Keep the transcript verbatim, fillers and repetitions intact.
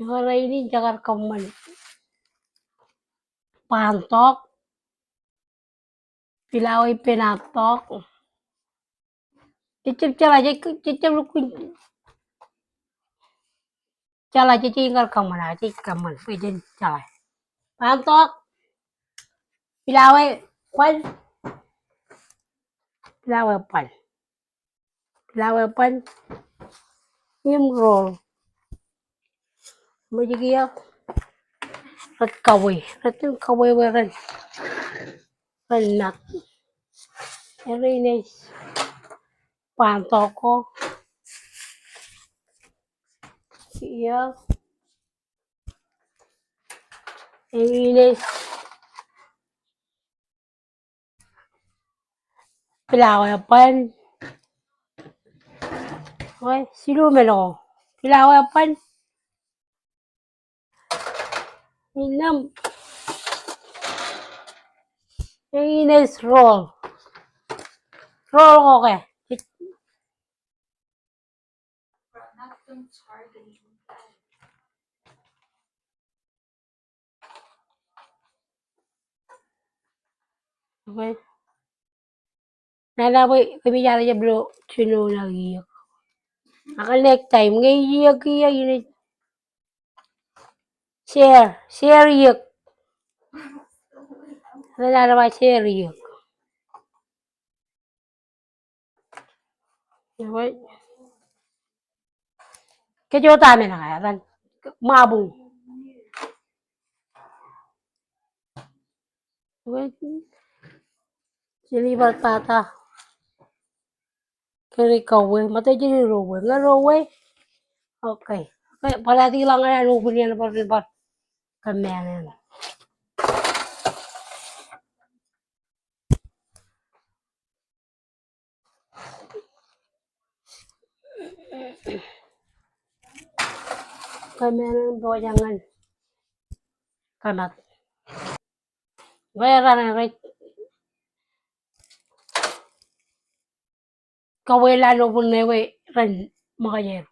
Ikōṇaan in jekar kōṃṃan. Baantok. Pilawa ippān tok. Jejjab jeḷā, jej-, jejjab lukkuun jeḷā, jej kar kōṃṃan, jej kōṃṃan, bwe jen jeḷā. Baantok. Pilawa eban. Pilawa eban. Pilawa eban im roll. Ṃōj kiiō rej kawē, rej kawē bwe ren, ren mat. Eri ej baantok ko. Kiiō. Eri ej pilawa eban. Bwe, jilu men ko. Pilawa eban. Innām. Ej roll. Roll ko ke. Okay. Nana bwe kōmij ar jab lo jino ṇa iiōk. Ak next time ñe iiōk kiiō, ij share, share iiōk. Nana ba share iiōk. Kōj wōt amen, ak etan ṃabuñ. Silver tata. Kōn ri kawē, ṃōttan jino ro wē, ñe ro wē. Okay. Okay, bar atiḷọk ñan an open iien bar, bar kōmāān. Kōmāān bwe jen ñan kōmat. Bwe raṇe rej kawē lowaan open ṇe bwe ren ṃōkaj er.